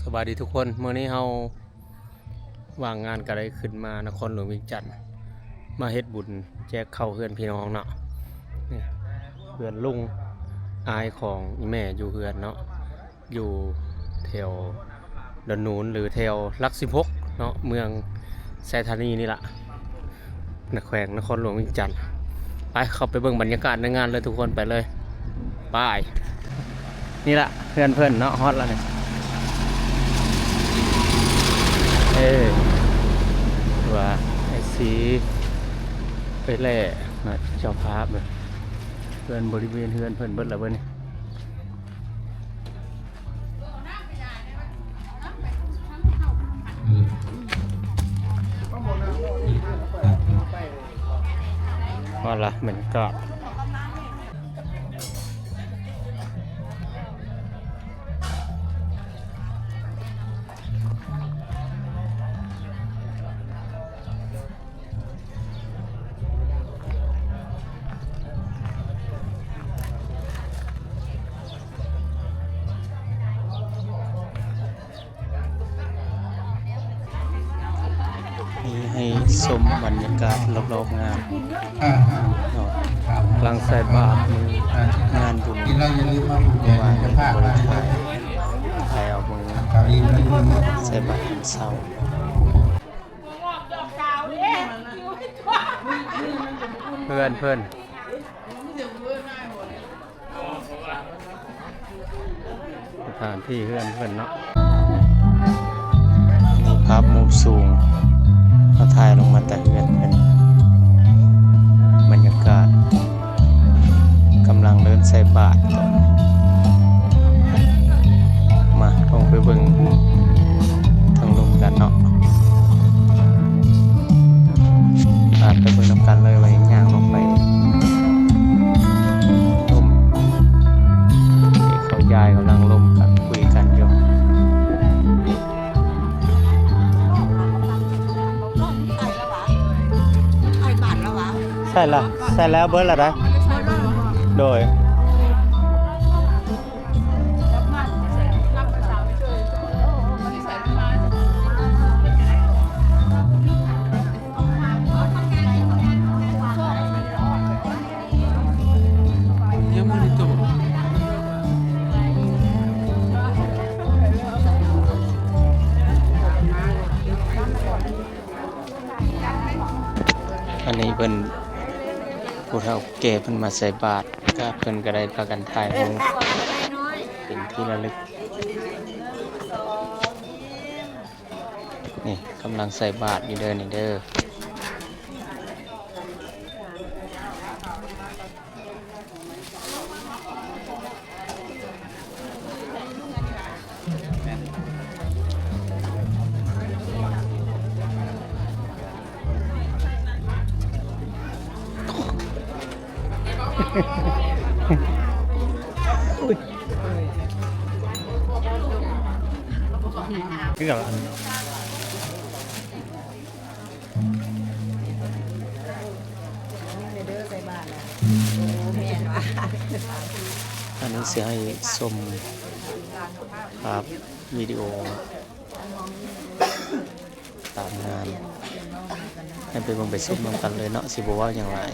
ສະບາຍດີທຸກຄົນ, ມື້ນີ້ເຮົາວ່າງງານກໍໄດ້ຂຶ້ນມານະຄອນຫຼວງວຽງຈັນ ມາເຮັດບຸນແຈກເຂົ້າເຮືອນພີ່ນ້ອງເນາະ. ນີ້ເຮືອນລຸງອ້າຍຂອງອີ່ແມ່ຢູ່ເຮືອນເນາະ, ຢູ່ແຖວດອນນູນ ຫຼື ແຖວຫຼັກສິບຫົກເນາະ, ເມືອງໄຊທານີນີ້ລະ. ນະ ແຂວງນະຄອນຫຼວງວຽງຈັນ. ໄປ ເຂົ້າໄປເບິ່ງບັນຍາກາດໃນງານເລີຍທຸກຄົນ, ໄປເລີຍ ໄປ. ນີ້ລະເຮືອນເພິ່ນເນາະ, ຮອດລະນີ້. ເອີ ວ່າໄອ້ສີໄປແລ່ນະ ເຈົ້າພາບເລີຍ. ເຮືອນ ບໍລິເວນເຮືອນເພິ່ນເບິດລະເບິ່ງນີ້. ຮອດລະ ບັນຍາກາດ. ນີ້ໃຫ້ຊົມບັນຍາກາດລອບໆງານເນາະ, ຫຼັງໃສ່ບາດມື້ງານບຸນ ເມື່ອວານນີ້ ໄປເອົາມື້ໃສ່ບາດຕອນເຊົ້າ. ເຮືອນເພິ່ນ ສະຖານທີ່ເຮືອນເພິ່ນເນາະ. ພາບມຸມສູງ ເຮົາຖ່າຍລົງມາແຕ່ເຮືອນເພິ່ນ. ບັນຍາກາດ ກຳລັງເລີ່ມໃສ່ບາດ. ມາ ລົງໄປເບິ່ງທາງລຸ່ມກັນເນາະ. ໄປ ໄປເບິ່ງນຳກັນເລີຍ ວ່າຍ່າງລົງໄປລຸ່ມ. ເຂົາຢາຍກຳລັງລົງກັນ ຄຸຍກັນຢູ່. ໃສ່ລະ ໃສ່ແລ້ວ ເບິດລະໄດ໋. ໂດຍ. ອັນນີ້ເພິ່ນ ຜູ້ເຖົ້າແກ່ເພິ່ນມາໃສ່ບາດ ກະເພິ່ນກະໄດ້ພາກັນຖ່າຍຮູບເປັນທີ່ລະລຶກ. ນີ້ກຳລັງໃສ່ບາດຢູ່ເດີ ນີ້ເດີ. ຄືກັນ ອັນນີ້ຊິໃຫ້ຊົມພາບວິດີໂອຕາມງານ ໃຫ້ໄປເບິ່ງໄປຊົມນຳກັນເລີຍເນາະ ຊິບໍ່ເວົ້າຫຍັງຫຼາຍ.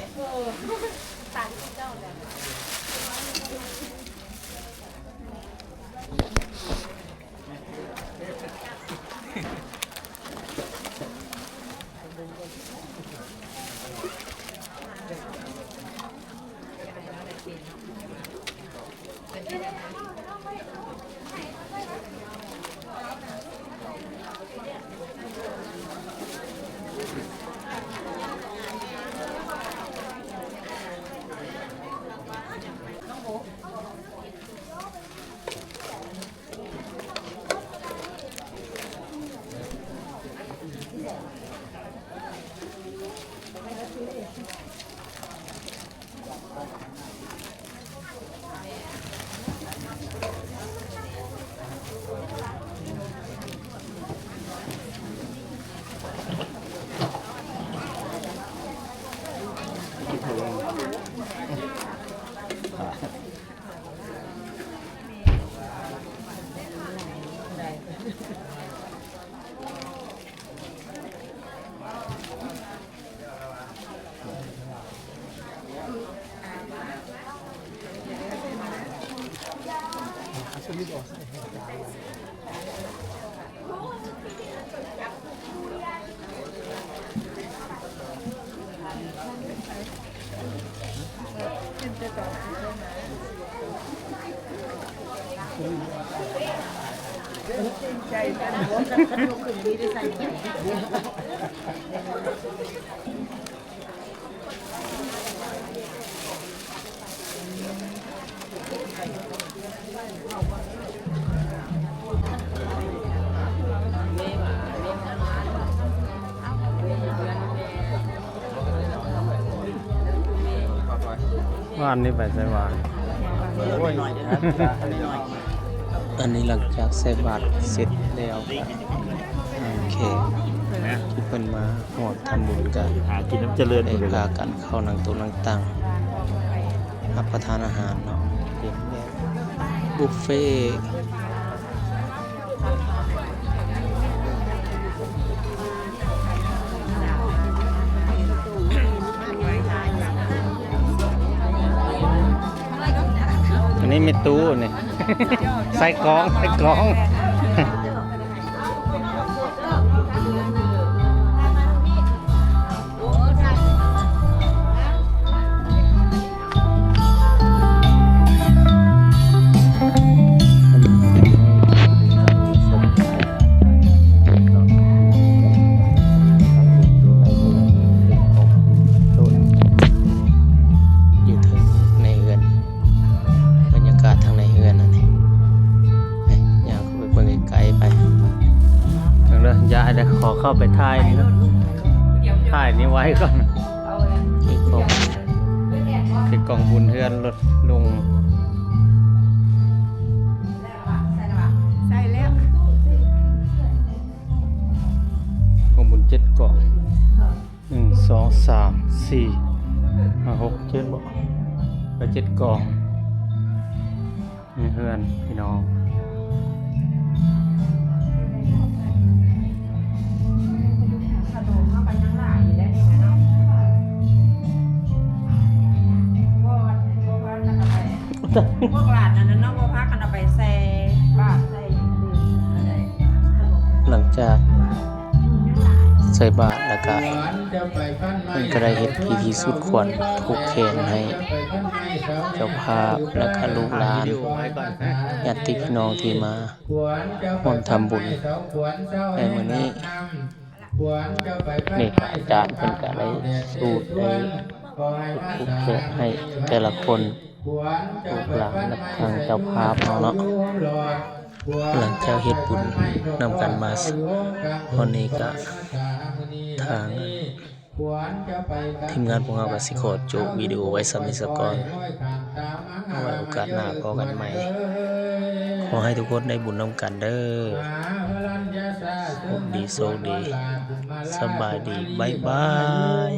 ເ ວານນີ້ໄປໃສວະ? ໂອ້ຍ ອັນນີ້ຫຼັງຈາກໃສ່ບາດເສັດແລ້ວ ກະ ໂອເຄ ທີ່ເພິ່ນມາຮ່ວມທຳບຸນກະ ຫາກິນນຳຈະເລີນ ໄດ້ພາກັນເຂົ້ານັ່ງໂຕະນັ່ງຕັ່ງ ຮັບປະທານອາຫານເນາະ ເປັນແບບບຸບເຟ. ອັນນີ້ແມ່ຕູ້ນີ້ ໃສ່ກອງ ໃສ່ກອງ. ຢູ່ເທິງໃນເຮືອນ ບັນຍາກາດທາງໃນເຮືອນອັນນີ້ ເອີຍ ຍ່າງເຂົ້າໄປເບິ່ງໄກໆ ໄປ ເບິ່ງເດີ ຢ່າໃຫ້ໄດ້ ຂໍເຂົ້າໄປຖ່າຍນີ້ ຖ່າຍນີ້ໄວ້ກ່ອນ ເກັບຂອງ ເກັບຂອງບຸນເຮືອນລົດລຸງ ໃສ່ແລ້ວ ຂອງບຸນເຈັດກອງ. ໜຶ່ງ ສອງ ສາມ ສີ່ ຫ້າ ຫົກ ເຈັດ ບໍ່ ໄປເຈັດກອງ ໃນເຮືອນພີ່ນ້ອງ. ພວກຫຼານນັ້ນເນາະ ບໍ່ພາກັນເອົາໄປໃສ່ບາດໃສ່ອັນນັ້ນ ຫຼັງຈາກໃສ່ບາດແລ້ວກະ ເພິ່ນກະໄດ້ເຮັດພິທີສູດຄວັນຜູກແຂນໃຫ້ເຈົ້າພາບ ແລ້ວກະລູກຫຼານ ຍາດຕິພີ່ນ້ອງທີ່ມາຮ່ວມທຳບຸນໃນມື້ນີ້. ນີ້ກະອາຈານເພິ່ນກະໄດ້ສູດ ໄດ້ຜູກແຂນໃຫ້ແຕ່ລະຄົນ ລູກຫຼານ ແລະ ທາງເຈົ້າພາບເຮົາເນາະ. ຫຼັງຈາກເຮັດບຸນນຳກັນມາຮອດນີ້ກະ ທາງທີມງານພວກເຮົາກະຊິຂໍໂຈະວິດີໂອໄວ້ສ່ຳນີ້ສາກ່ອນ. ເອົາໄວ້ໂອກາດໜ້າພໍ້ກັນໃໝ່. ຂໍໃຫ້ທຸກຄົນໄດ້ບຸນນຳກັນເດີ. ໂຊກດີ ໂຊກດີ. ສະບາຍດີ. ບາຍບາຍ.